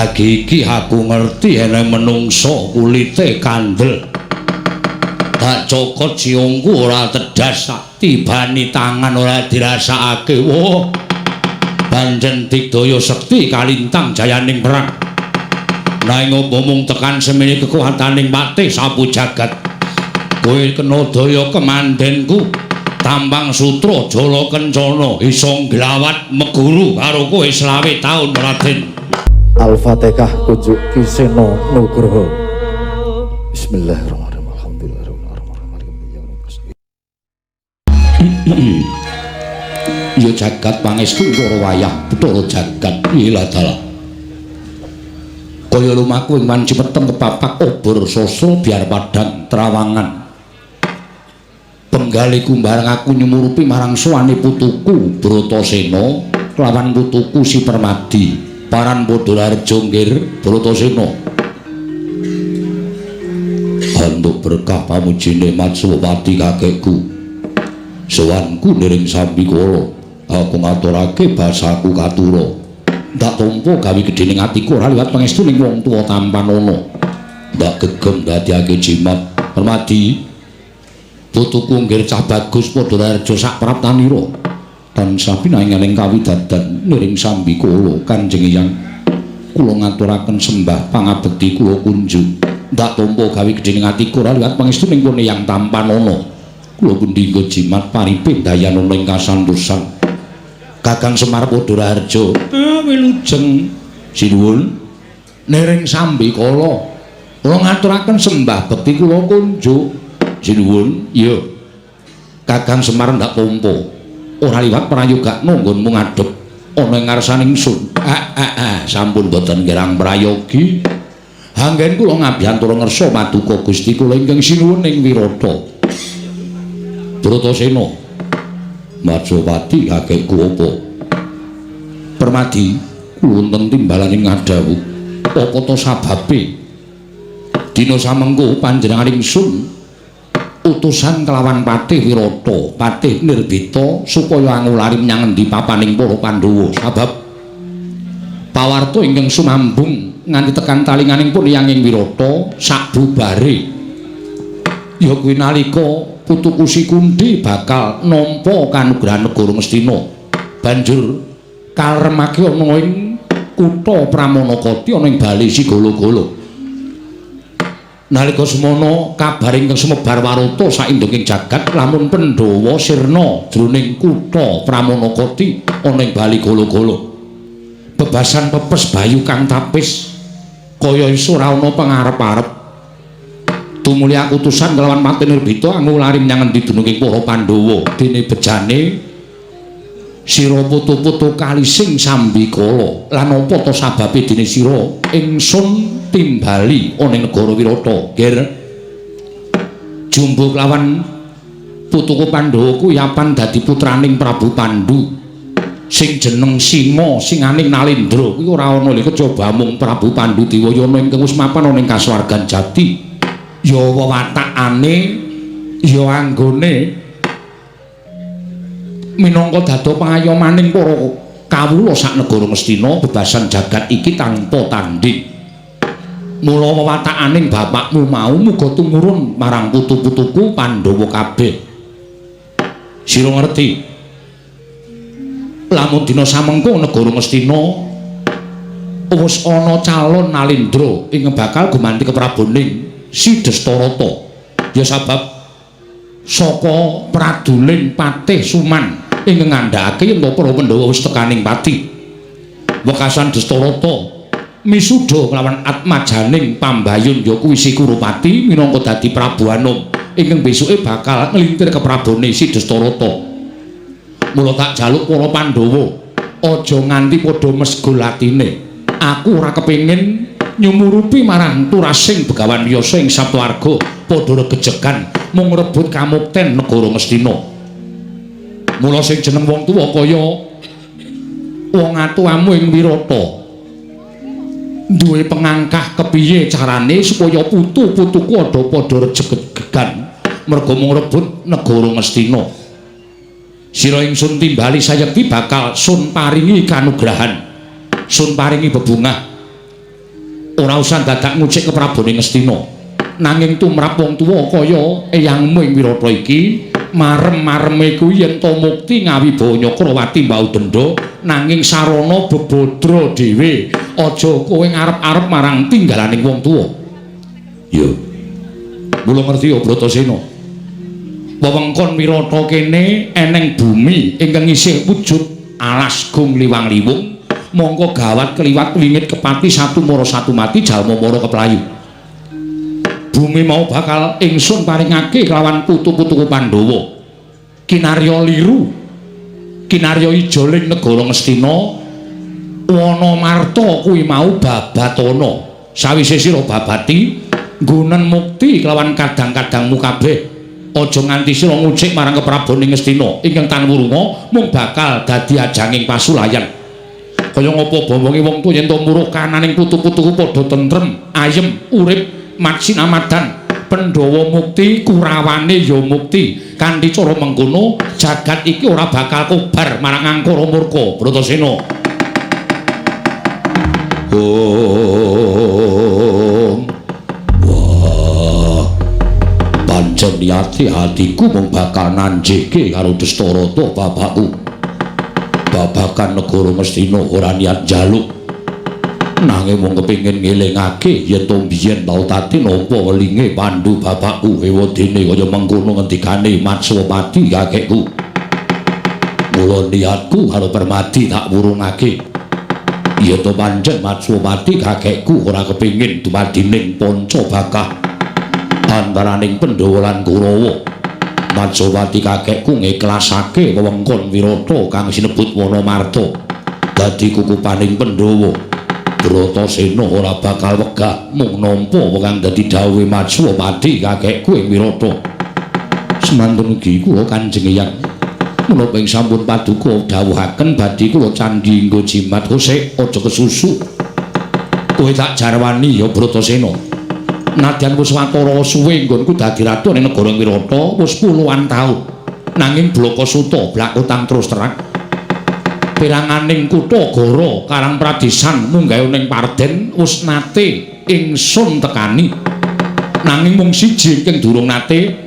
Lagi iki aku ngerti ene menungso kulite kandel. Tak cokot siungku ora tedas, tak tibani tangan ora dirasakake. Wah. Pancen digdaya sekti kalintang jayaning perang. Nanging apa mung tekan semene kekuataning patih sapu jagat. Kowe kena daya kemandenku. Tampang sutra jala kencana iso nglawat meguru karo kowe 25 taun Raden. Al-Fatihah kunjuk Ki Seno Nugroho. Bismillahirrahmanirrahim. Alhamdulillahirabbil alamin. Ya jagat pangestu para wayah Bathara jagat ila dalah. Kaya lumaku ing wanci peteng kepapak obor sasra biar padhang trawangan. Penggaliku bareng aku nyumurupi marang sowane putuku Bratasena kelawan putuku Si Permadi. Paran padha raharja nggir Bratasena. Antuk berkah pamujine Matswapati kakekku. Sowanku niring sambikala, aku ngaturake basaku katura. Ndak tampa gawe gedhening atiku ora liwat pangestu ning wong tuwa tampanana. Ndak gegem dadiake jimat Permadi. Putuku nggir cah bagus padha raharja sak praptanira. Tansah pinanganing kawidadan niring sambikala Kanjeng Eyang. Kula ngaturaken sembah pangabekti kula kunjuk. Ndak tampa gawe gedhening atiku ora liwat pangestu ning pun Eyang tampanana. Kula pundhingga jimat paripe dayanana ing kasantosan. Kakang Semar padha raharja. Wilujeng sinuwun niring sambikala. Kula ngaturaken sembah bekti kula kunjuk. Sinuwun, iya. Kakang Semar ndak tampa. Ora liwat prayogakno nggonmu ngadhep ana ing ngarsaning ingsun. Sampun boten kirang prayogi. Anggen kula ngabiyantara ngersa paduka Gusti kula ingkang sinuwun ing Wirata. Bratasena. Matswapati kakekku apa? Permadi, kula wonten timbalaning ngadhawuh. Apa to sababe? Dina samengko panjenengan ingsun utusan kelawan Patih Wirata, Patih Nirbita supaya angulari menyang endi papaning para Pandhawa. Sabab pawarta ingkang sumambung nganti tekan talinganing pun Eyang ing Wirata sakbubare ya kuwi nalika putuku Si Kunthi bakal nampa kanugrahan negara Ngastina. Banjur kaleremake ana ing kutha Pramanakati ana ing bali Sigala-gala. Nalika semono kabar ingkang sumebar warata saindenging jagat lamun Pandhawa sirna jroning kutha Pramanakati ana ing bali Gala-gala. Bebasan pepes bayu kang tapis kaya iso ora ana pangarep-arep. Tumuli utusan kelawan Patih Nirbita angulari menyang endi dununging para Pandhawa. Dene bejane sira putu-putu kalising sambikala lan apa ta sababe dene sira ingsun timbali ana ing negara Wirata. Ger jumbuh kelawan putuku Pandhawa kuwi apan dadi putraning Prabu Pandu sing jeneng Singa singaning Nalendra kuwi ora ana lho kejaba mung Prabu Pandu Diwayana ingkang wis mapan ana ing kasuwargan jati. Ya wewatakane ya anggone minangka dado pangayomaning para kawula sak negara Ngastina bebasan jagat iki tanpa tanding. Mula wewatakaning bapakmu mau muga tumurun marang putu-putuku Pandhawa kabeh. Sira ngerti? Lamun dina samengko negara Ngastina wis ana calon Nalendra ingkang bakal gumanti kepraboning Si Destarata. Ya sabab saka praduling Patih Suman ingkang ngandhakake yen para Pandhawa wis tekaning pati. Wekasan Destarata misuda kelawan atmajaning pambayun ya kuwi Si Kurupati minangka dadi Prabu Anom ingkang besuke bakal nglintir keprabone Si Destarata. Mula tak jaluk para Pandhawa aja nganti padha mesgul atine. Aku ora kepengin nyumurupi marang turasing Begawan Wiyasa ing Saptwarga padha regejegan mung rebut kamukten negara Ngastina. Mula sing jeneng wong tuwa kaya wong atuamu ing Wirata duwe pengangkah kepiye carane supaya putu-putuku ada padha regejegan merga mung rebut negara Ngastina. Sira ingsun timbali sayekti bakal sun paringi kanugrahan, sun paringi bebungah. Ora usah dadak ngucik keprabone Ngastina. Nanging tumrap wong tuwa kaya eyangmu ing Wirata iki, marem-mareme kuwi yen to mukti ngawibawa Nyakrawati mbau denda, nanging sarana bebadra dhewe. Aja kowe ngarep-arep marang tinggalaning wong tuwa. Ya. Mula ngerti ya Bratasena. Wewengkon Wirata kene eneng bumi ingkang isih wujud alas gung liwang-liwung, mongko gawat keliwat wingit kepati satu mara satu mati jalma mara keplayu. Bumi mau bakal ingsun paringake kelawan putu-putuku Pandhawa. Kinarya liru, kinarya ijoling negara Ngastina, wana marta kuwi mau babatana. Sawise sira babati, nggunen mukti kelawan kadang-kadangmu kabeh. Aja nganti sira ngucik marang keprabon ing Ngastina ingkang tan wurunga mung bakal dadi ajanging pasulayan. Kaya ngapa bombonge wong tuwa yen to muruh kananing putu-putuku padha tentrem, ayem, urip, maksinamadan. Pandhawa mukti, Kurawane ya mukti. Kanthi cara mengkono, jagat iki ora bakal kobar marang angkara murka. Bratasena. Om. Wah. Pancen niate hatiku mung bakal nanjihke karo Dastarata bapakku. Babagan negara Ngastina ora niat njaluk. Nanging mung kepengin ngelingake yen to biyen tau tati nampa welinge Pandu bapakku ewadene kaya mengkono ngendikane Matswapati kakekku. Mula niatku karo Permadi tak wurungake. Yen to pancen Matswapati kakekku ora kepengin dumadining panca bakah antaraning Pandhawa lan Kurawa. Matswapati kakekku ngiklasake wewengkon Wirata kang sinebut Wanamarta dadi kukupaning Pandhawa. Bratasena ora bakal wegah mung nampa kang dadi dawuhe Matswapati kakekku ing Wirata. Semantun ugi kula Kanjeng Eyang menapa ing sampun paduka dawuhaken badhe kula candhi nggo jimat kosek aja kesusu. Kowe tak jarwani ya Bratasena. Nadyan wis watara suwe nggonku dadi ratu ning negara Wirata wis puluhan taun. Nanging blaka suta blak utang terus terang. Peranganing kutha Goro Karang Pradisan munggahe ning Parden wis nate ingsun tekani. Nanging mung siji ingkang durung nate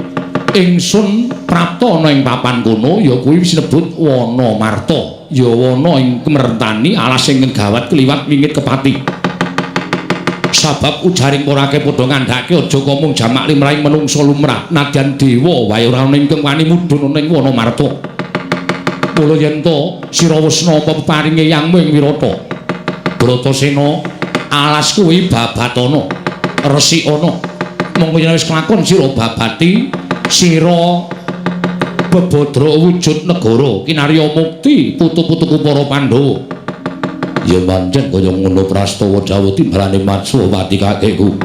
ingsun prapta ana ing papan kono ya kuwi sinebut Wanamarta. Ya wana ing mertani alas ingkang gawat kliwat wingit kepati. Sabab ujaring porake padha ngandhake aja mung jamak limrahing menungsa lumrah nadyan dewa wae ora ana ingkang wani mudhun ana ing Wanamarta. Mula yen to sira wis napa peparinge yangmu ing Wirata. Bratasena alas kuwi babatana, resikana. Monggo yen wis kelakon sira babati, sira bebadra wujud negara kinarya mukti putu-putuku para Pandhawa. Ya pancen kaya ngono prastawa dawuh timbalane Matswapati kakekku.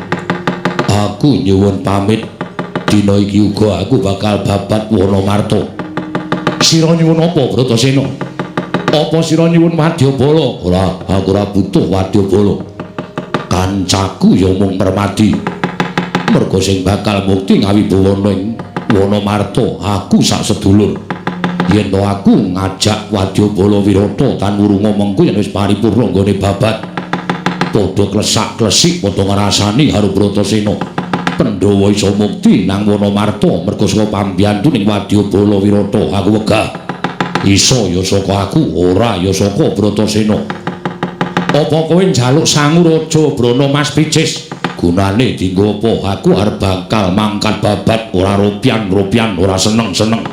Aku nyuwun pamit dina iki uga aku bakal babat Wanamarta. Sira nyuwun apa Bratasena? Apa sira nyuwun wadyabala? Ora, aku ora butuh wadyabala. Kancaku ya mung Permadi. Merga sing bakal mukti ngawibawa ning Wanamarta aku sak sedulur. Yen to aku ngajak wadyabala Wirata tan wurunga mengko yen wis paripurna nggone babat. Padha klesak-klesik padha ngrasani karo Bratasena. Pandhawa iso mukti nang Wanamarta merga saka pambiyantu ning wadyabala Wirata aku wegah. Iso ya saka aku, ora ya saka Bratasena. Apa kowe njaluk sangu Raja Brana Mas Picis? Gunane dienggo apa? Aku arep bakal mangkat babat ora ropian-ropian, ora seneng-seneng.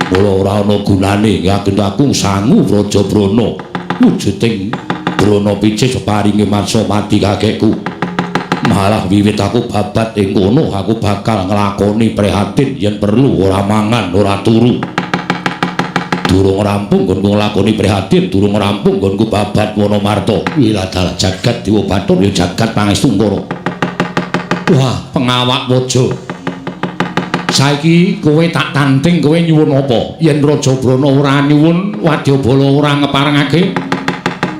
Mula ora ana gunane yakin aku sangu Raja Brana. Wujuding Brana Picis paringe Matswapati kakekku. Malah wiwit aku babat ing kono aku bakal nglakoni prihatin yen perlu ora mangan ora turu. Durung rampung nggonku nglakoni prihatin, durung rampung nggonku babat Wanamarta. Wiladal jagat Dewa Bathara ya jagat Pangestu Ngara. Wah, pengawak waja. Saiki kowe tak tanting kowe nyuwun apa? Yen Raja Brana ora nyuwun, wadyabala ora ngeparengake.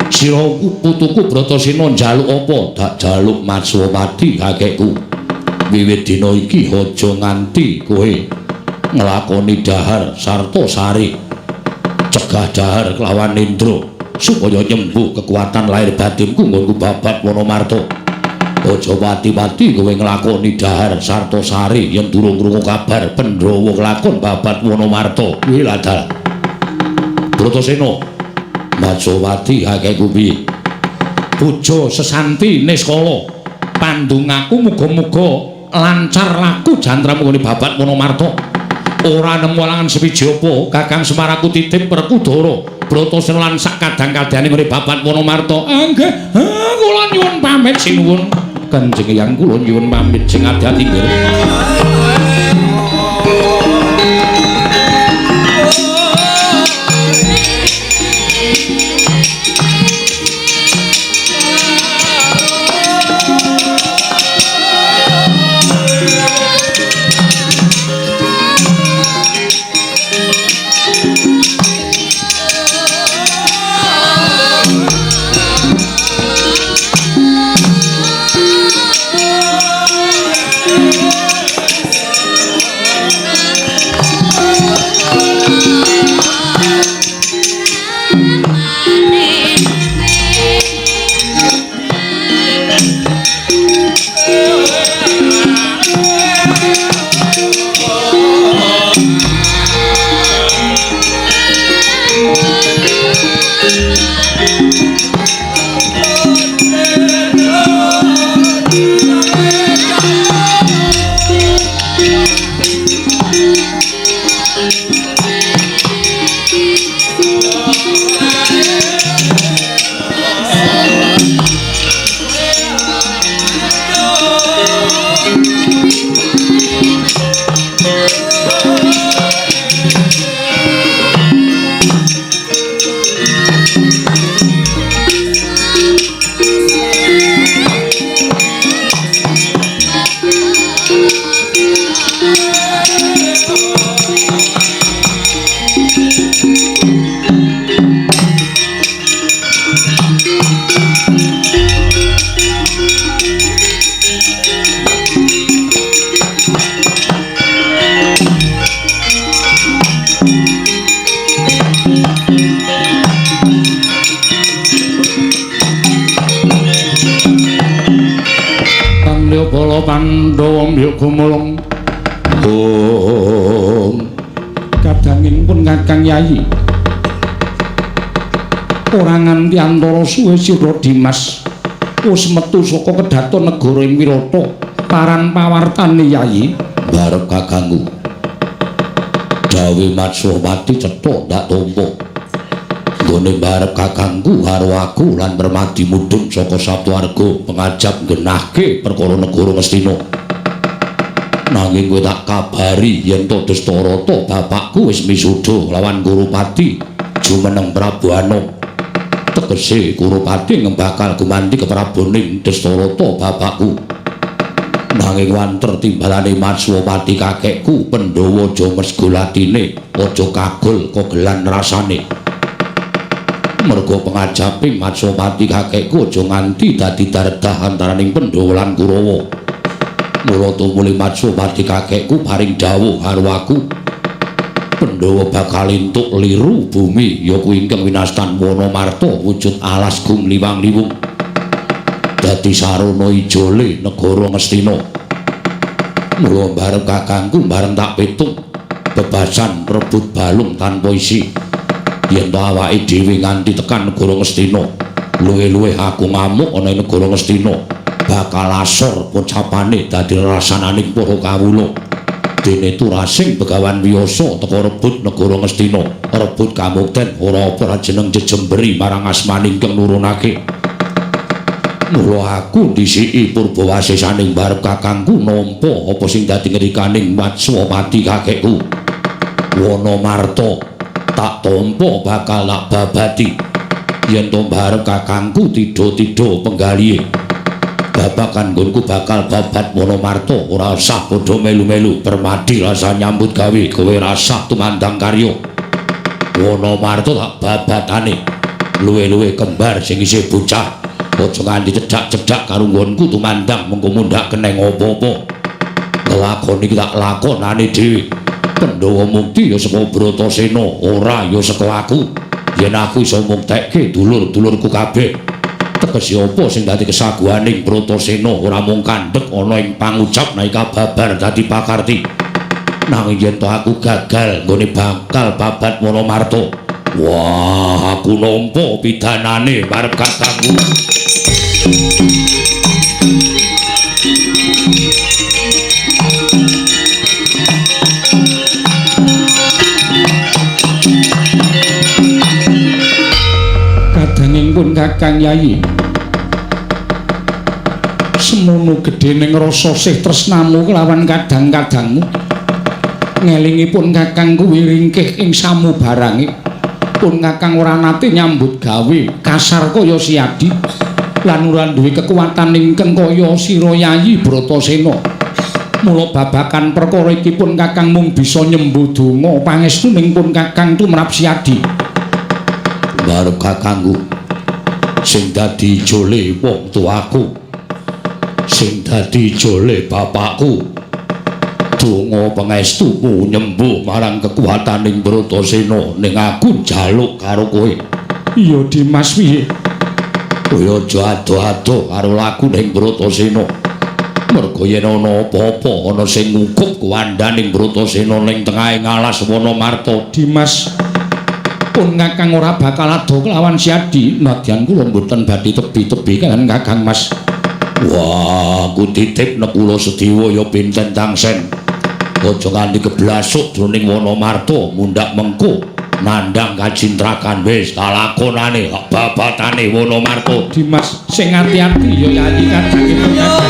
Sira putuku Bratasena njaluk apa? Tak jaluk Matswapati kakekku. Wiwit dina iki aja nganti kowe nglakoni dahar sarta sare. Cegah dahar kelawan nendra supaya nyembuh kekuatan lahir batinku nggonku babat Wanamarta. Aja pati-pati kowe nglakoni dahar sarta sare yen durung krungu kabar Pandhawa nglakon babat Wanamarta. Wiladal. Bratasena, Matswapati kakekku piye? Puja sesanti niskala. Pandongaku muga-muga lancar laku jantramu nggone babat Wanamarta. Ora nemu alangan sewiji apa, Kakang Semar aku titip Werkudara. Bratasena lan sak kadang-kadane nggone babat Wanamarta. Nggih, kula nyuwun pamit sinuwun. Kanjeng Eyang kula nyuwun pamit sing ati-ati nggih. Pandhawa mbyuk gumulung. Om. Kadanging pun Kakang Yayi. Ora nganti antara suwe sira Dimas wis metu saka kedaton negara ing Wirata paran pawartane Yayi barep kakangku. Dawe Matswapati cetha ndak tampa. Nggone barep kakangku karo aku lan Permadi mudhun saka Saptwarga pengajap nggenahke perkara negara Ngastina. Nanging kowe tak kabari yen to Dastarata bapakku wis misuda lawan Kurupati jumeneng Prabu Anom. Tegese Kurupati ngembakal gumanti kepraboning Dastarata bapakku. Nanging wanter timbalane Matswapati kakekku Pandhawa aja mesgolatine, aja kagol kogelan rasane. Merga pengajaping Matswapati kakekku aja nganti dadi dardah antaraning Pandhawa lan Kurawa. Mula tumuli Matswapati kakekku paring dawuh karo aku, Pandhawa bakal entuk liru bumi ya kuwi ingkang winastan Wanamarta wujud alas gung liwang-liwung. Dadi sarana ijole negara Ngastina. Mula bareng kakangku bareng tak pitung bebasan rebut balung tanpa isi. Yen to awake dhewe nganti tekan negara Ngastina, luwih-luwih aku ngamuk ana ing negara Ngastina, bakal asor pocapane dadi rasananing para kawula. Dene turasing Begawan Wiyasa teka rebut negara Ngastina, rebut kamukten ora apa jeneng jejemberi marang asmane ingkang nurunake. Mula aku dhisiki purbawasesaning barep kakangku nampa apa sing dadi ngerikaning Matswapati kakekku. Wanamarta tak tampa bakal tak babati. Yen to barep kakangku tidha-tidha penggalihe. Babakan nggonku bakal babat Wanamarta, ora usah padha melu-melu Permadi rasa nyambut gawe, kowe rasah tumandang karya. Wanamarta tak babatane. Luwe-luwe kembar sing isih bocah. Aja nganti cedhak-cedhak karo nggonku tumandang mengko mundhak keneng apa-apa. Lelakon iki tak lakonane dhewe. Pandhawa mukti ya saka Bratasena, ora ya saka aku. Yen aku iso muktekke dulur-dulurku kabeh. Tegese apa sing dadi kesaguhaning Bratasena ora mung kandhek ana ing pangucap nalika babar dadi pakarti. Nanging yen to aku gagal nggone bakal babat Wanamarta. Wah, aku nampa pidanane marep kakangku. Kadanging pun Kakang Yayi. Semono gedhening rasa sih tresnamu kelawan kadang-kadangmu. Ngelingipun Kakang kuwi ringkih ing samubarange. Pun Kakang ora nate nyambut gawe kasar kaya Siadi lan ora duwe kekuatan ingkang kaya sira Yayi Bratasena. Mula babakan perkara iki pun Kakang mung bisa nyembuh donga pangestuning pun Kakang tumrap Siadi. Marep kakangku sing dadi jole wong tuaku, sing dadi jole bapakku, donga pangestumu nyembuh marang kekuataning Bratasena ning aku njaluk karo kowe. Iya Dimas, piye? Kowe aja ado-ado karo lakuning Bratasena. Merga yen ana apa-apa ana sing ngukup kuwandaning Bratasena ning tengahing alas Wanamarta. Dimas, pun Kakang ora bakal ado kelawan Siadi. Nadyan kula mboten badhe tebi-tebi kaliyan Kakang Mas. Wah, aku titip Nekula Sediwa ya pinten tangsen. Aja nganti keblasuk jroning Wanamarta mundhak mengko nandhang kacintrakan wis talakonane hak babatane Wanamarta. Dimas, sing ati-ati ya Yayi kadange pun Kakang.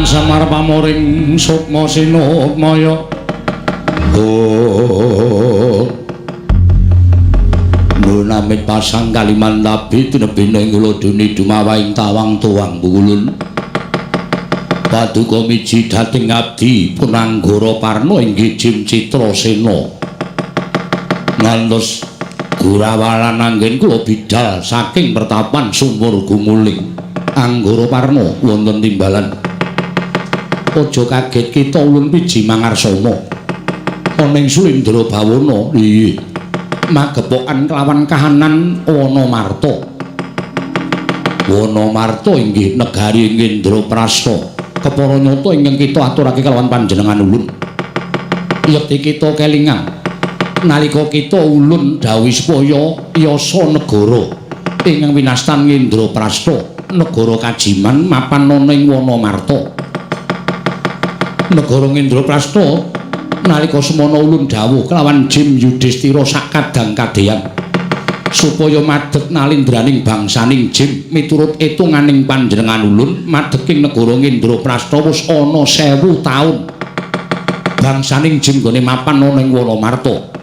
Samar pamoring sukma sinukmaya. Oh, nunamit pasang Kalimantabi tinebine nguladuni dumawaing tawang tuwang pukulun. Paduka miji dhateng abdi pun Anggara Parna inggih Jim Citrasena. Ngantos gurawalan anggen kula bidal saking pertapan Sumur Gumuling. Anggara Parna wonten timbalan. Aja kaget kita ulun piji mangarsama. Ana ing Sulindra Bawana, iya. Magepokan kelawan kahanan Wanamarta. Wanamarta inggih negari Indraprasta. Kepara nyata ingkang kita aturake kelawan panjenengan ulun. Yekti kita kelingan nalika kita ulun dawuhi supaya yasa negara ingkang winastan Indraprasta, negara Kajiman mapan ana ing Wanamarta. Negara Indraprasta nalika semana ulun dawuh kelawan Jim Yudhistira sakadang kadeyan supaya madeg nalindraning bangsaning Jim miturut etunganing panjenengan ulun madeking negara Indraprasta wis ana 1000 taun bangsaning Jim gone mapan ana ing Wanamarta.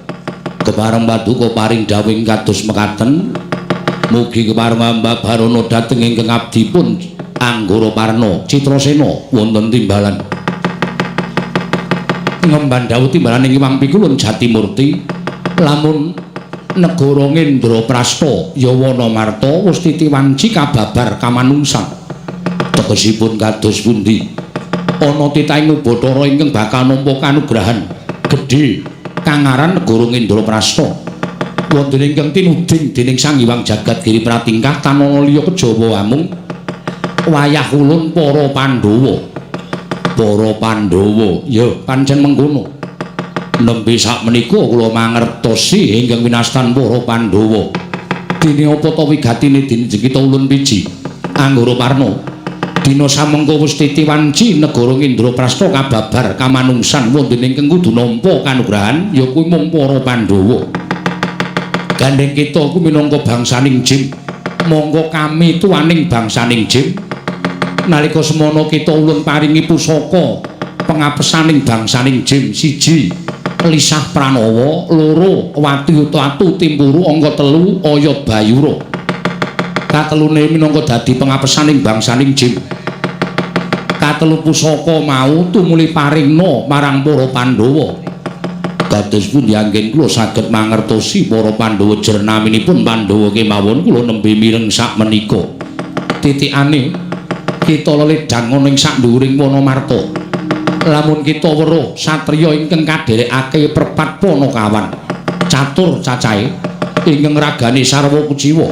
Kepareng paduka paring dawuh kados mekaten, mugi kepareng ambabarana dhateng ingkang abdipun Anggara Parna Citrasena wonten timbalan. Ngemban dawuh timbalaning Hyang Pikulun Jatimurti lamun negara Ngendraprasta Yawana Marta wis titiwanci kababar kamanungsan. Tegesipun kados pundi? Ana titahing Ubathara ingkang bakal nampa kanugrahan gedhe kang aran negara Ngendraprasta. Wonten ingkang tinuding dening Sang Hyang Jagat Giri Pratingkah tanana liya kejawa amung wayah ulun para Pandhawa. Para Pandhawa, ya pancen mengkono. Nembe sakmenika kula mangertosi ingkang winastan para Pandhawa. Dene apa ta wigatine dene kita ulun piji Anggara Parna. Dina samengko wis titiwanci negara Ngendraprasta kababar kamanungsan wonten ingkang kudu nampa kanugrahan ya kuwi mung para Pandhawa. Gandheng kita ku minangka bangsaning Jim. Monggo kami tuaning bangsaning Jim. Nalika semono kita ulun paringi pusaka pengapesaning bangsaning Jim. Siji Lisah Pranawa, loro Watu Tatu Timpuru, angka 3 Oyot Bayura. Katelune minangka dadi pengapesaning bangsaning Jim. Katelu pusaka mau tumuli paringna marang para Pandhawa. Kados pundi anggen kula saged mangertosi para Pandhawa jernaminipun Pandhawa kemawon kula nembe mireng sakmenika. Titikane kita leledang ana ing saknduwuring Wanamarta. Lamun kita weruh satriya ingkang kadherekake prepat Panakawan catur cacahe ingkang ragane sarwa kuciwa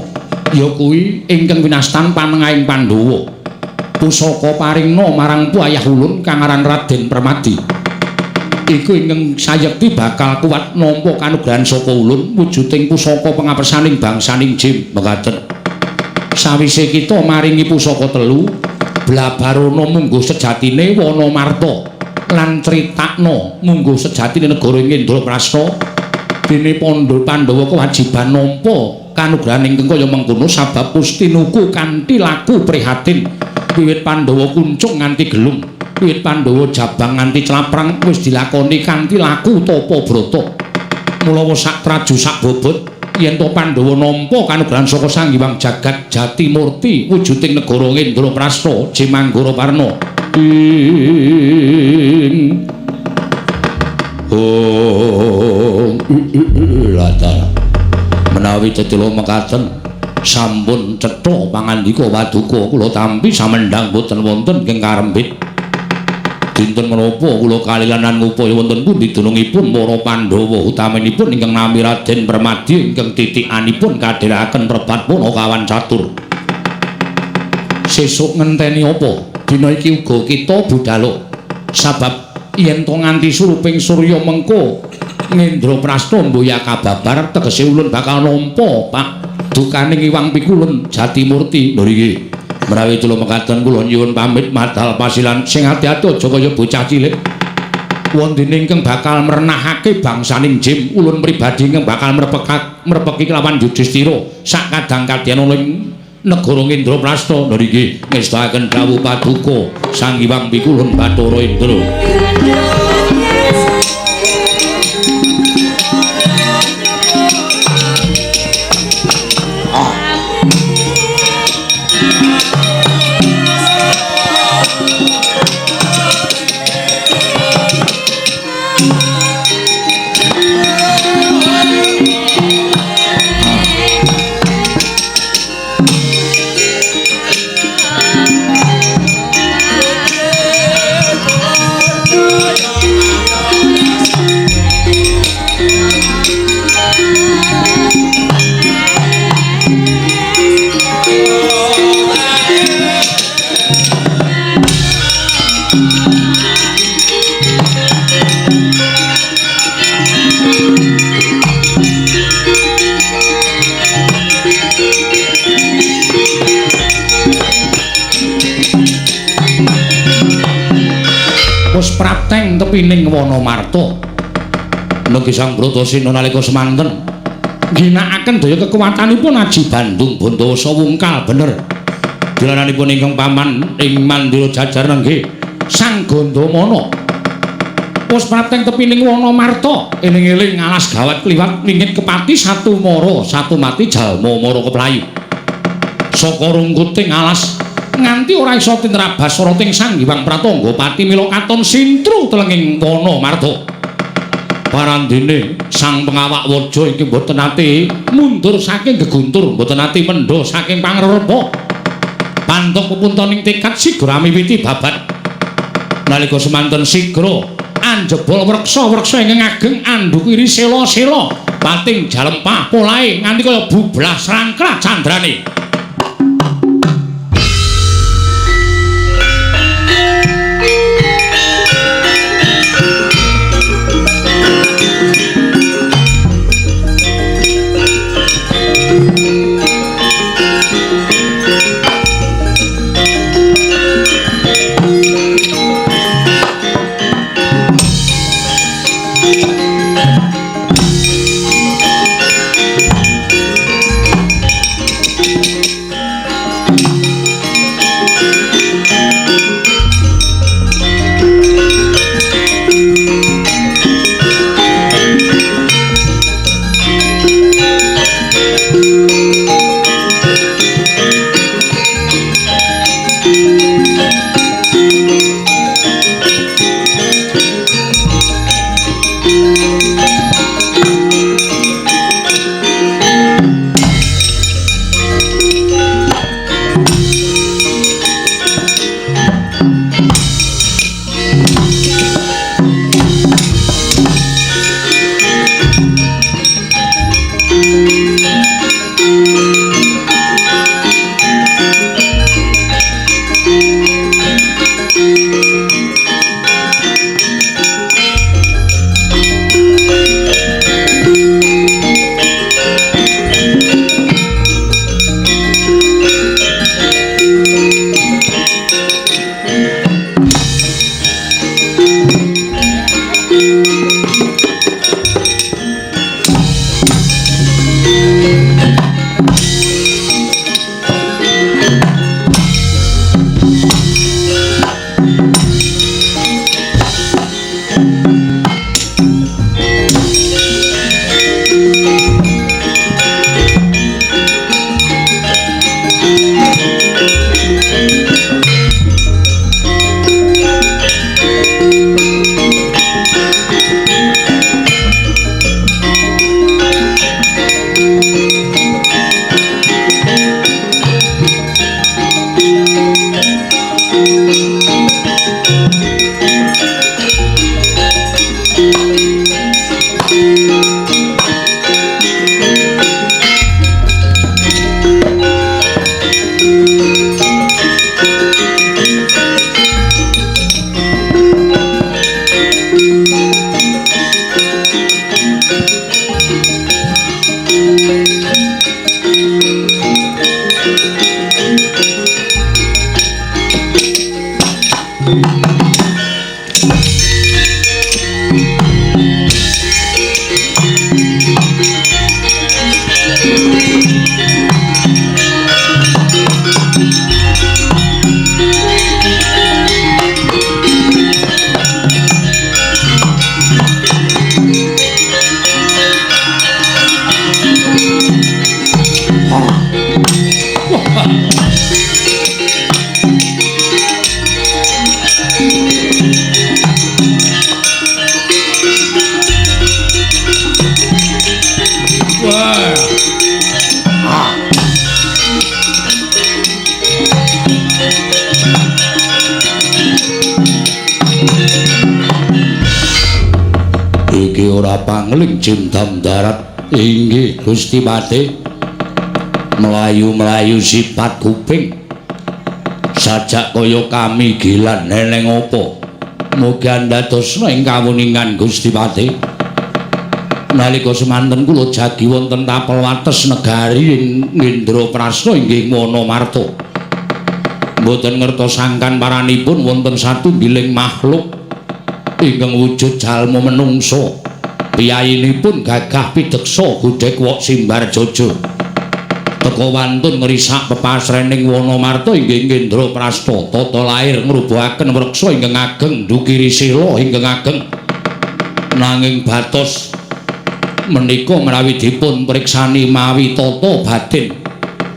ya kuwi ingkang winastan panengahing Pandhawa. Pusaka paringna marang wayah ulun kang aran Raden Permadi. Iku ingkang sayekti bakal kuat nampa kanugrahan saka ulun wujuding pusaka pengapesaning bangsaning Jim. Mekaten. Sawise kita maringi pusaka telu, blabarana mungguh sejatine Wanamarta lan critakna mungguh sejatine negara Ngendraprasta. Dene Pandhawa kewajiban nampa kanugrahan ingkang kaya mengkono sabab pustinuku kanthi laku prihatin. Wiwit Pandhawa kuncung nganti gelung, wiwit Pandhawa jabang nganti claprang wis dilakoni kanthi laku tapa brata. Mula sak traju sak bobot yen to Pandhawa nampa kanugrahan saka Sang Hyang Jagat Jatimurti wujuding negara Ngendraprasta Jimanggara Parna. Ing oh latar menawi tetela mekaten sampun cetha pangandika paduka kula tampi samendhang boten wonten ingkang karembit. Dinten menapa kula kalilanan ngupaya wonten pundi dunungipun para Pandhawa utaminipun ingkang nami Raden Permadi ingkang titikanipun kadherekaken prebat Panakawan catur. Sesuk ngenteni apa? Dina iki uga kita budhalo. Sabab yen to nganti suruping surya mengko Ngendraprasta mboya kababar tegese ulun bakal nampa Pak dukaning Hyang Pikulun Jatimurti. Lho nggih. Menawi kula mekaten kula nyuwun pamit madal pasilan sing ati-ati aja kaya bocah cilik. Wondene ingkang bakal merenahake bangsaning Jim, ulun pribadi ingkang bakal merepeki kelawan Yudhistira sak kadang kadyan ana ing negara Ngendraprasta. Lho nggih, ngestakaken dawuh paduka Sang Hyang Pikulun Bathara Indra. Wis prateng tepining Wanamarta. Nenggi Sang Bratasena nalika semanten ngginakaken daya kekuatanipun Aji Bandung Bantawasa wungkal bener. Dilananipun ingkang paman ing mandira jajar nenggih Sang Gandamana. Wis prateng tepining Wanamarta, eling-eling alas gawat kliwat wingit kepati satu mara satu mati jalma mara keplayu. Saka rungkuting alas Nganti ora iso tinrabas soroting Sang Hyang Pratangga pati mila katon sintru telenging wana marta. Parandene sang pengawak waja iki mboten nate mundur saking geguntur, mboten nate mendha saking pangrerepa. Pantok pepuntoning tekad sigra miwiti babat. Nalika semanten sigra anjebol wreksa-wreksa ingkang ageng andhukiri sela-sela pating jalempah polahe nganti kaya bublah srangkra candrane. Iki ora pangling jimdam darat inggih Gusti Patih. Melayu-melayu sifat kuping sajak kaya kami gilan neneng apa. Mugi andadosna ing kawuningan Gusti Patih. Nalika semanten kula jagi wonten tapel wates negari ing Indraprasta inggih Wanamarta. Mboten ngertos sangkan paranipun wonten satunggiling makhluk ingkang wujud jalma menungsa. Piyayinipun gagah pideksa godhek wok simbar jojo. Teka wantun ngrisak pepasrening Wanamarta inggih Indraprasta. Tata lair ngrubuhaken wreksa ingkang ageng ndukiri sila ingkang ageng. Nanging batos menika menawi dipun priksani mawi tata batin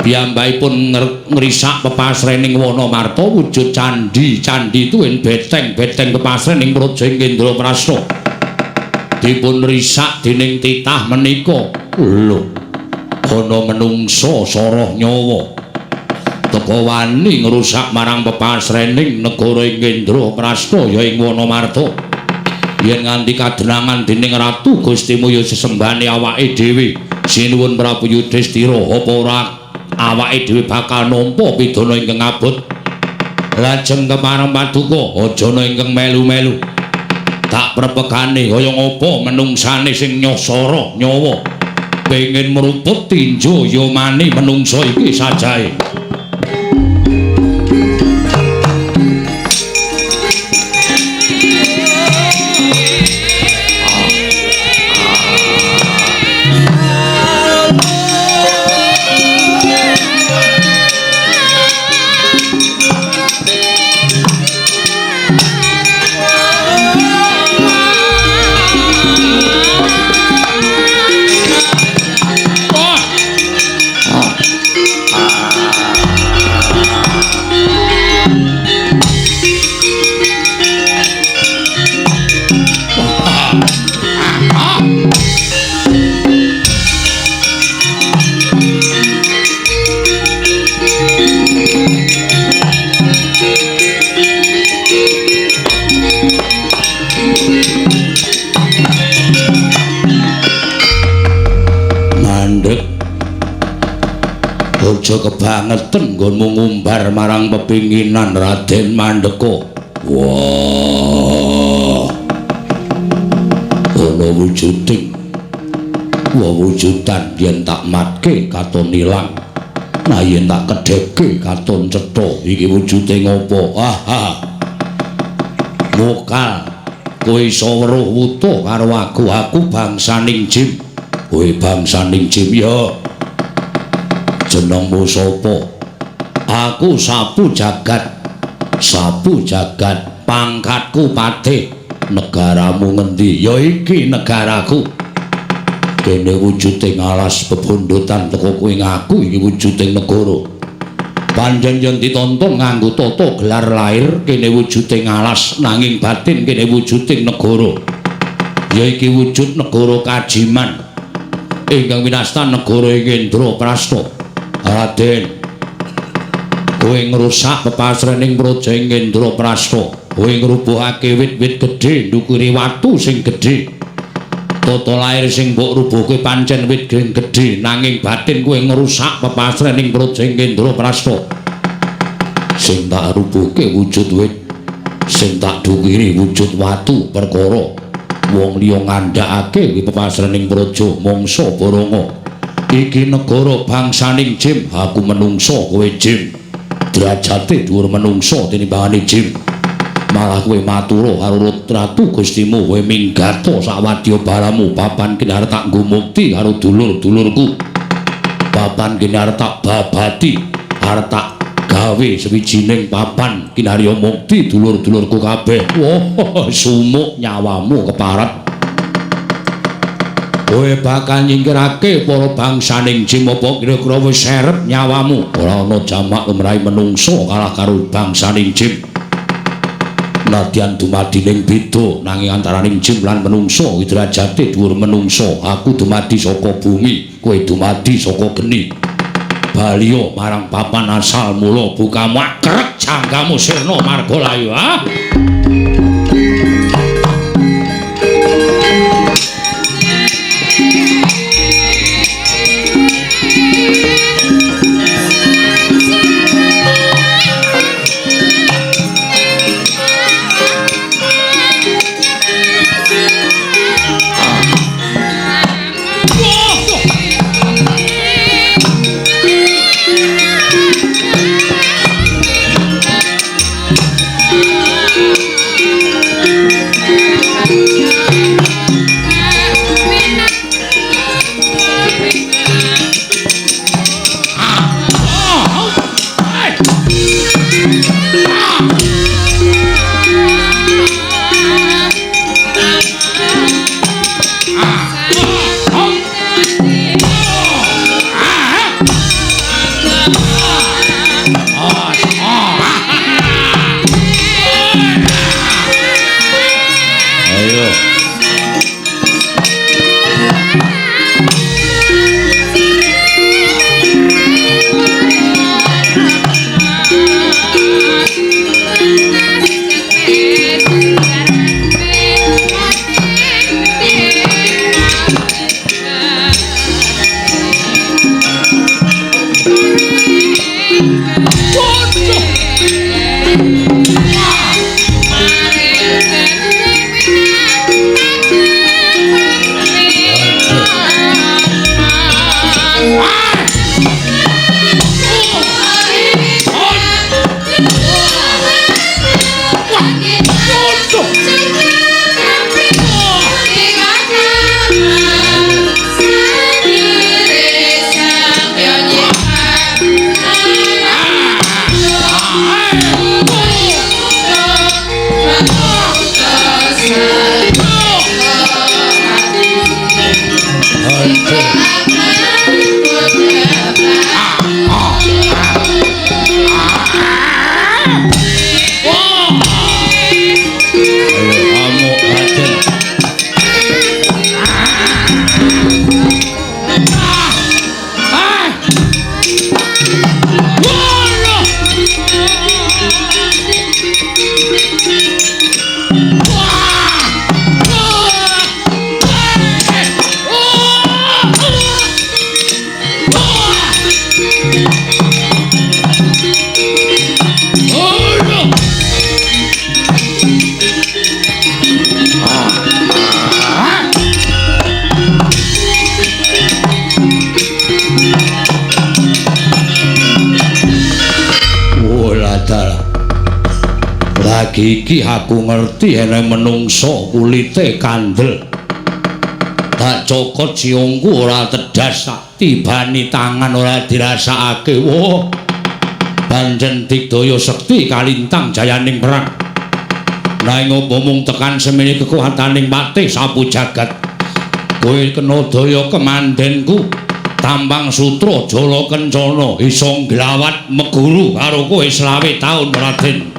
Piyambakipun ngrisak pepasrening Wanamarta wujud candhi, candhi tuwin beteng-beteng pepasrening praja ing Indraprasta. Dipun risak dening titah menika. Lho, ana menungsa soroh nyawa teka wani ngrusak marang pepasrening negara ing Indraprasta ya ing Wanamarta. Yen nganti kadenangan dening Ratu Gustimu ya sesembahane awake dhewe. Sinuwun Prabu Yudhistira, apa ora awake dhewe bakal nampa pidana ingkang abot? Lajeng kepareng paduka aja ana ingkang melu-melu. Tak prepegane kaya ngapa menungsane sing nyosoro nyawa pengin mruput tinjo yomane menungsa iki sajae. Aja kebangeten nggonmu ngumbar marang pepinginan Raden Mandeka. Wah. Ana wujuding wewujudan yen tak matke katon ilang. Nah yen tak kedhepke katon cetha. Iki wujude ngopo? Ah. Mokal kowe iso weruh wutuh karo aku. Aku bangsaning jim. Kowe bangsaning jim ya. Jenengmu sapa? Aku Sapu Jagat. Sapu Jagat, pangkatku patih. Negaramu ngendi? Ya iki negaraku. Kene wujuding alas bebondotan teko kowe ngaku iki wujuding negara. Pancen yen ditonton nganggo tata gelar lair kene wujuding alas, nanging batin kene wujuding negara. Ya iki wujud negara Kajiman ingkang winastan negara ing Indraprasta. Raden, kowe ngrusak pepasrening praja ing Indraprasta. Kowe ngrubuhake wit-wit gedhe ndukure watu sing gedhe. Tata lair sing mbok rubuhke pancen wit gedhe, nanging batin kowe ngrusak pepasrening praja ing Indraprasta. Sing tak rubuhke wujud wit, sing tak dukiri wujud watu perkara wong liya ngandhakake pepasrening praja mangsa Baranga. Iki negara bangsaning jim, aku menungsa kowe jim. Derajate dhuwur menungsa tinimbangane jim. Malah kowe matura karo Ratu Gustimu, kowe minggato sak wadya balamu, papan kene arep tak nggo mukti karo dulur-dulurku. Papan kene arep tak babati, arep tak gawe sewijining papan kinarya mukti dulur-dulurku kabeh. Wah, sumuk nyawamu keparat. Kowe bakal nyingkirake para bangsaning jim apa kira-kira wis serep nyawamu. Ora ana jamak lumrahe menungsa kalah karo bangsaning jim. Nadyan dumadining beda nanging antaraning jim lan menungsa kuwi derajate dhuwur menungsa. Aku dumadi saka bumi, kowe dumadi saka geni. Baliya marang papan asal mula bukamu akrek jangkamu sirna marga layu. Ah. Ayo. Lagi iki aku ngerti ene menungso kulite kandel. Tak cokot siungku ora tedas, tak tibani tangan ora dirasakake. Wah. Pancen digdaya sekti kalintang jayaning perang. Nanging apa mung tekan semene kekuataning patih sapu jagat. Kowe kena daya kemandenku. Tambang sutra jala kencana iso nglawat meguru karo kowe 25 taun Raden.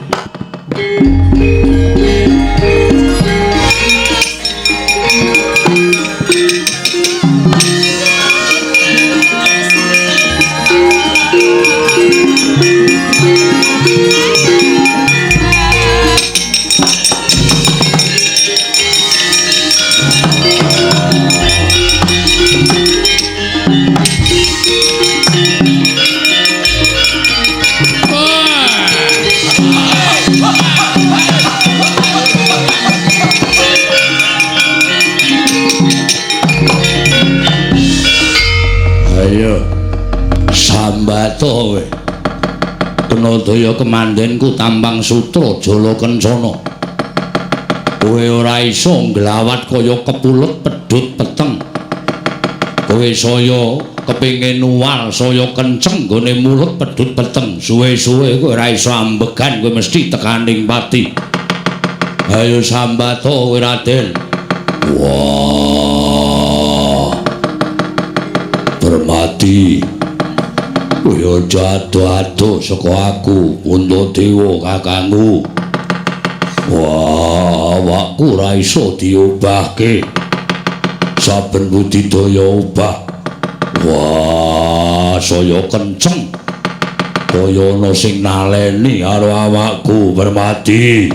Sambato kowe. Kena daya kemandenku Tambang Sutra Jala Kencana. Kowe ora iso nglawat kaya kepulut pedhut peteng. Kowe saya kepengin nuwal saya kenceng nggone mulut pedhut peteng. Suwe-suwe kowe ora iso ambegan, kowe mesti tekaning pati. Ayo sambato kowe Raden. Wah. Permati. Kowe aja ado-ado saka aku, Puntadewa kakangku. Wah, awakku ora iso diobahke. Saben budidaya obah. Wah, saya kenceng. Kaya ana sing naleni karo awakku, Permati.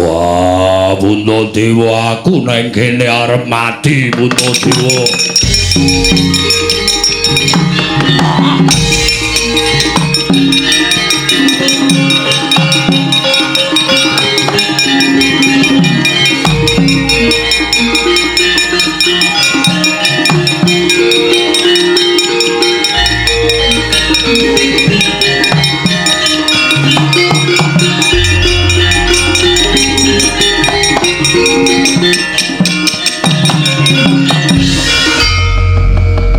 Wah, Puntadewa aku nang kene arep mati, Puntadewa.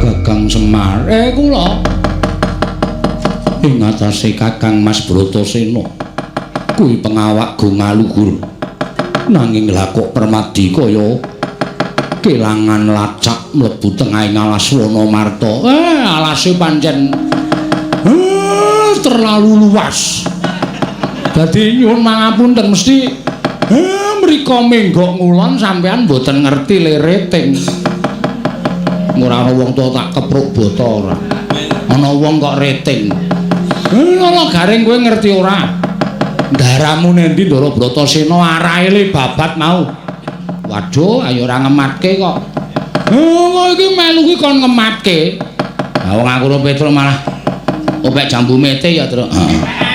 Kakang Semar, kula ing atase Kakang Mas Bratasena kuwi pengawak go ngaluhur, nanging lha kok Permadi kaya kelangan lacak mlebu tengahing alas Wanamarta. Alase pancen terlalu luas. Dadi nyuwun mangapunten mesti Rika menggok ngulon sampean mboten ngerti le rating. Ora ana wong tuwa tak kepruk bota ora. Ana wong kok rating. Lha garing kowe ngerti ora? Daramu nendi Ndara Bratasena arahe le babat mau. Waduh, ayo ora ngematke kok. Kowe iki melu kuwi kon ngematke. Lah wong aku ro Petro malah opek jambu mete ya, Truk. Heeh.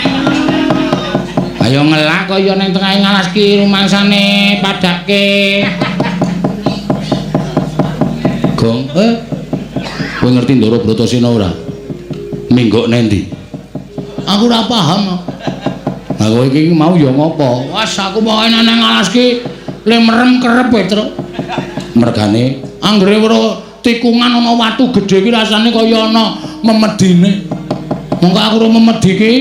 Ayo ngelak kaya ning tengahe ngalas ki rumangsane padake. Gong, kowe ngerti Ndara Bratasena ora? Minggok nendi? Aku ora paham. Lah kowe iki mau ya ngopo? Wes aku pokoke nang ngalas ki le merem kerep Petro. Mergane anggere weruh tikungan ana watu gedhe ki rasane kaya ana memedine. Mongko aku ora memedi ki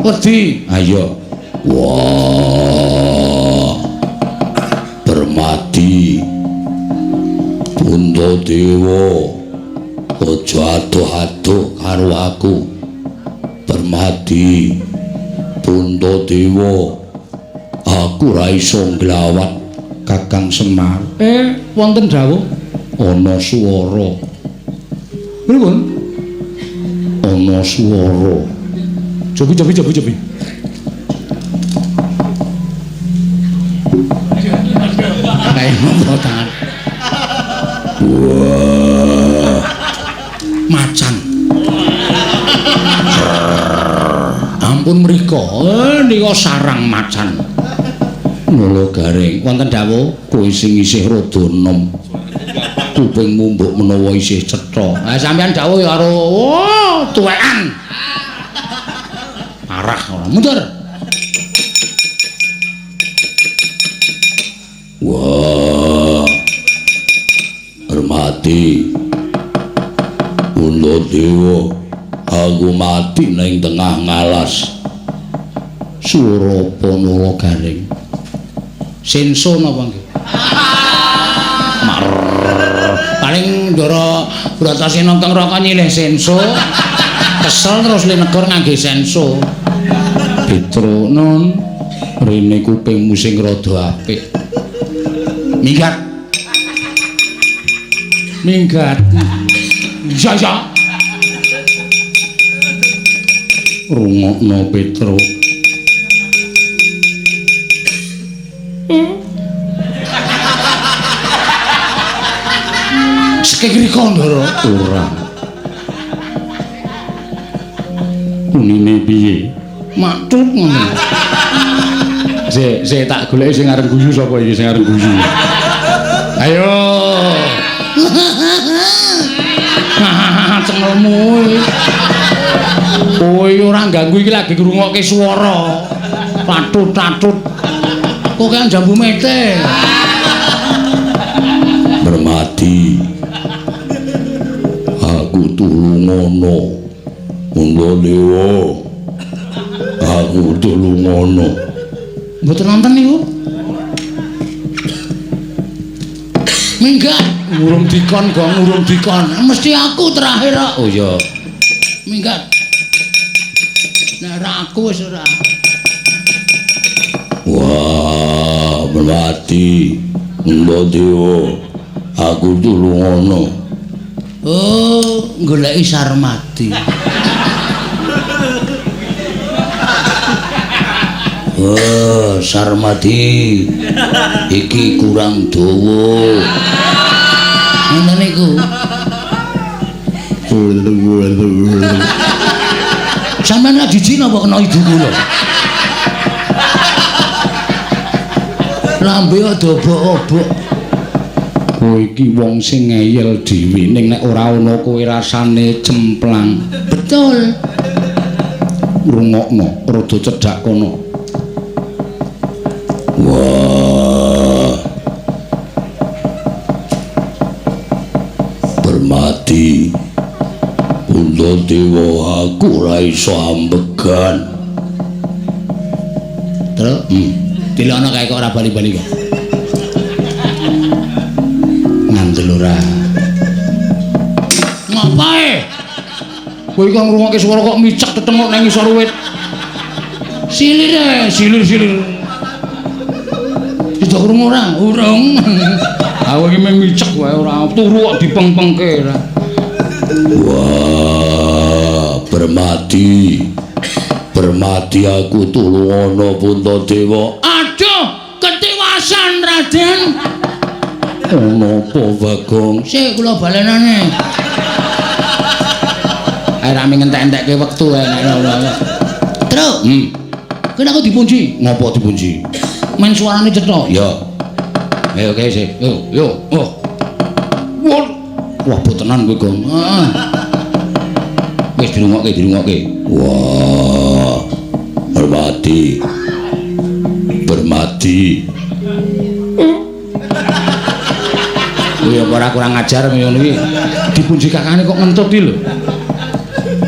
wedi. Ayo. Wah. Permati. Puntadewa. Aja adoh-adoh karo aku. Permati. Puntadewa. Aku ora iso nglawat Kakang Semar. Wonten dawuh ana swara. Pripun? Ana swara. Cobi cobi cobi cobi. Kayak ngopo tangan. Wah. Macan. Ampun mriko, nika sarang macan. Nala garing, wonten dawuh kowe sing isih rada enom. Kupingmu mbok menawa isih cetha. Lah sampeyan dawuh ya karo oh, tuwekan. Parah ora. Mundur. Wah. Hormati. Puntadewa, aku mati ning tengah ngalas. Swara apa Nala garing? Senso napa nggih? Paling Ndara Bratasena kang raka nyilih senso. Kesel terus linegor ngangge senso. Petro nun rene kupingmu sing rada apik. Minggat. Minggat. Ya ya. Rungokno Petro. Sekik rika Ndara? Ora. Unine piye? Maktut ngono. Sik, sik tak goleki sing arep guyu sapa iki sing arep guyu. Ayo. Cengelmu. Kowe ora ganggu iki lagi ngrungokke swara. Patut-patut. Kok kaya jambu mete. Bermati. Aku tulungono. Puntadewa. Aku tulungono. Mboten nonton niku. Minggat, urung dikon gong, urung dikon. Mesti aku terakhir kok. Oh iya. Minggat. Nek ora aku wis ora. Wah, bermati. Puntadewa. Aku tulungono. Oh, goleki Sarmati. Oh, Sarmati. Iki kurang dawa. Ngoten niku. Sampeyan lak jijik napa kena ibu kula? Lambe obok-obok. Kowe iki wong sing ngeyel dhewe ning nek ora ana kowe rasane cemplang. Betul. Rungokno, rada cedhak kono. Wah. Bermati. Puntadewa aku ora iso ambegan. Terus, dilono kae kok ora bali-bali kok. Ngandel ora. Ngapae? Kowe iki ngrungokke swara kok micek tetengok nang ngisor wit. Silir, silir, silir. Do krungu ora? Urung. Aku iki mung micek wae ora turu kok dipengpengke ora. Wah, Permadi. Permadi aku tulungono Puntadewa. Aduh, ketiwasan Raden. Napa Bagong? Sik kula balenane. Ae rame ngentek-entekke wektu ae nek ora. Truk. Kene aku dipunji. Ngopo dipunji? Men suarane cetha. Ya. Ayo oke sik. Yo, yo. Oh. Wah, botenan kowe, Gong. Heeh. Wis dirungokke, dirungokke. Wah. Permadi. Permadi. Kuwi ora kurang ajar ngono iki. Dipunji kakane kok ngentut iki lho.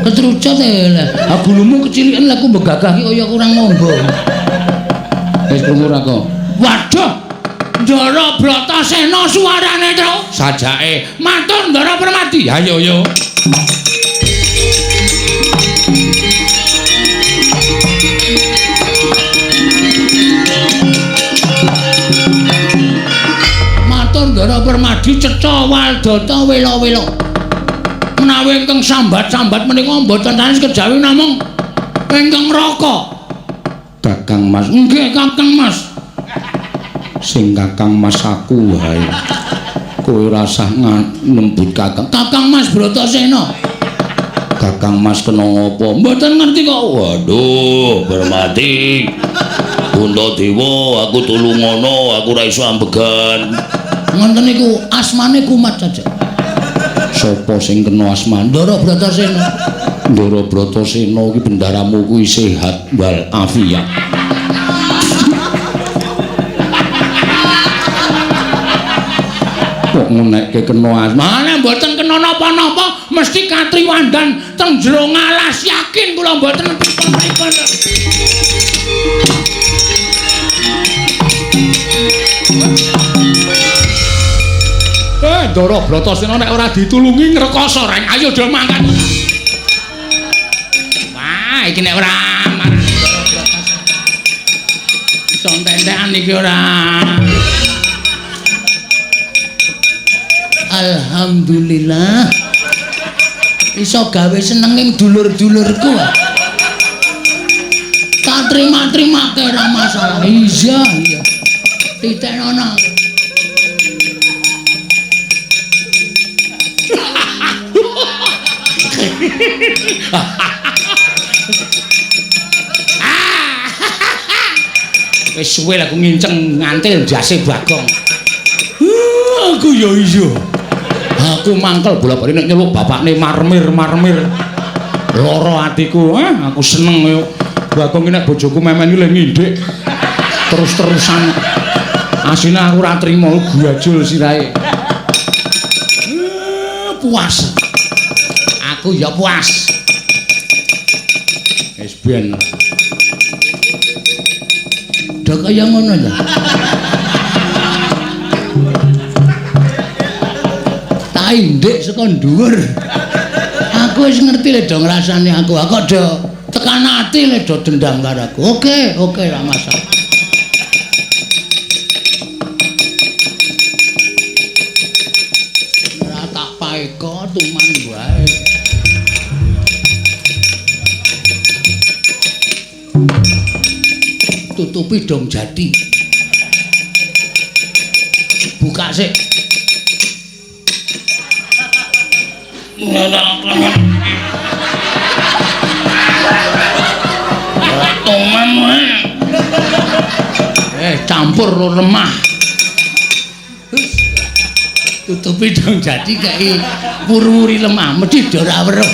Ketrucut e lah. Ha gulumu keciliken lha aku mbegagah iki kaya kurang ngombo. Wis krungu ra kok. Waduh. Ndara Bratasena suarane, Truk. Sajake matur Ndara Permadi. Ayo yo. Matur Ndara Permadi cetha waldata wela-wela. Menawi ingkang sambat-sambat menika mboten sanes kejawi namung ingkang raka. Kakang Mas. Nggih, Kakang Mas. Sing Kakang Mas aku wae. Kowe ora usah nembut Kakang. Kakang Mas Bratasena. Kakang Mas kena ngopo? Mboten ngerti kok. Waduh, Permadi. Puntadewa, aku tulungono, aku ora iso ambegan. Ngoten niku asmane kumat saja. Sopo sing kena asmane? Ndara Bratasena. Ndara Bratasena iki bendaramu kuwi sehat wal afiat. Kok ngenekke kena asmane? Mboten kena napa-napa, mesti katriwandan teng jero ngalas, yakin kula mboten pripun-pripun. Ndara Bratasena nek ora ditulungi ngrekoso reng. Ayo do mangkat. Wah, iki nek ora marani Ndara Bratasena. Iso entek-entekan iki ora. Alhamdulillah. Iso gawe senenging dulur-dulurku. Tak terima-terimake ora masalah. Iya, iya. Titenono. Wis suwe aku nginceng ngantil jase Bagong. Aku ya iya. Aku mangkel bola-bali nek nyeluk bapakne marmir-marmir. Lara atiku, aku seneng yo. Bagong iki nek bojoku memen iki le ngindik terus-terusan. Asline aku ora trimo gajul sirahe. Puas. Aku ya puas. Wis ben. Do kaya ngono ta. Tak indik saka dhuwur. Aku wis ngerti le do ngrasani aku. Aku do tekan ati le do dendam karo aku. Oke, oke ra masalah. Ora tak paeka tuman wae. Tutupi dong jati. Buka sik. Tuman wae. Campur ro lemah. Tutupi dong jati kei wuri-wuri lemah, mesti do ora weruh.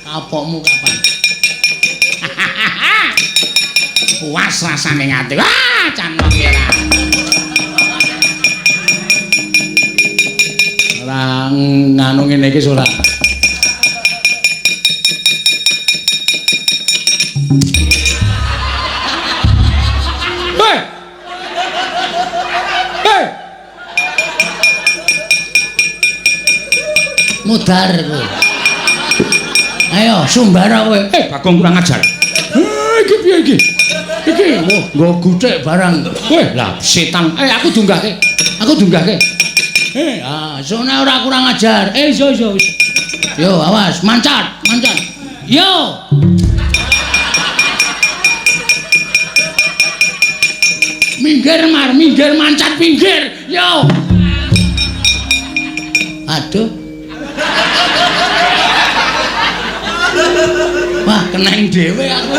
Kapokmu kapan? Puas rasane ngati. Wah, can ora. Ora nganu ngene iki ora. Hei. Hei. Mudar kowe. Ayo sumbara kowe. Bagong kurang ajar. Iki piye iki? Iki nggo guthik barang. Weh, lah setan. Aku dunggahke. Aku dunggahke. Sone ora kurang ajar. Iso iso. Yo, awas, mancat, mancat. Yo. Minggir Mar, minggir mancat pinggir. Yo. Aduh. Wah, keneng dhewe aku.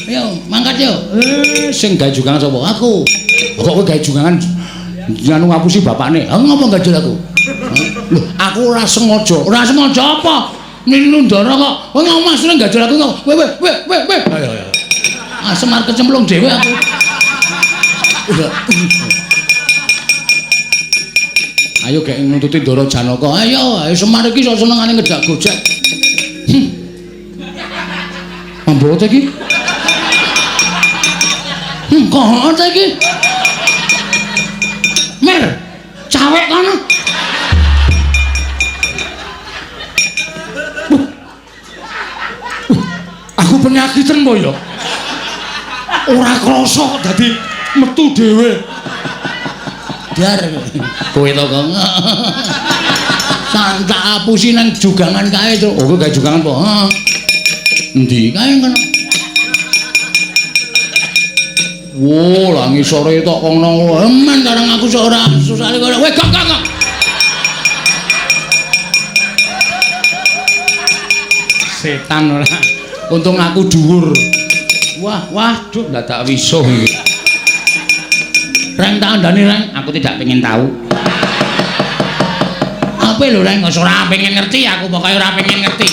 Yo, mangkat yo. Sing gawe jugangan sapa? Aku. Kok kowe gawe jugangan nganu ngapusi bapakne? Ha ngopo gajul aku? Lho, aku ora sengaja. Ora sengaja apa? Nini Ndara kok. Kowe ngomong maksudnya gajul aku kok. Weh weh weh weh weh. Ayo ayo. Ah, Semar kecemplung dhewe aku. Ayo gek nuntuti Ndara Janaka. Ayo, ayo Semar iki iso senengane ngejak gojek. Mambo ta iki? Kok ta iki? Mer, cawek kono. Aku penyakiten po ya. Ora krasa kok dadi metu dhewe. Dar, kowe to kok. Tak apusi nang jugangan kae, Truk. Oh, kowe gawe jugangan po? Heeh. Endi kae kono? Wo, lah ngisore tok kono. Eman karang aku sok ora susah kono. Weh, gak gak gak. Setan ora. Untung aku dhuwur. Wah, waduh dadak wisuh iki. Reng tak andani, Reng, aku tidak pengen tahu. Apa lho, Reng, ora pengen ngerti aku, pokoke ora pengen ngerti.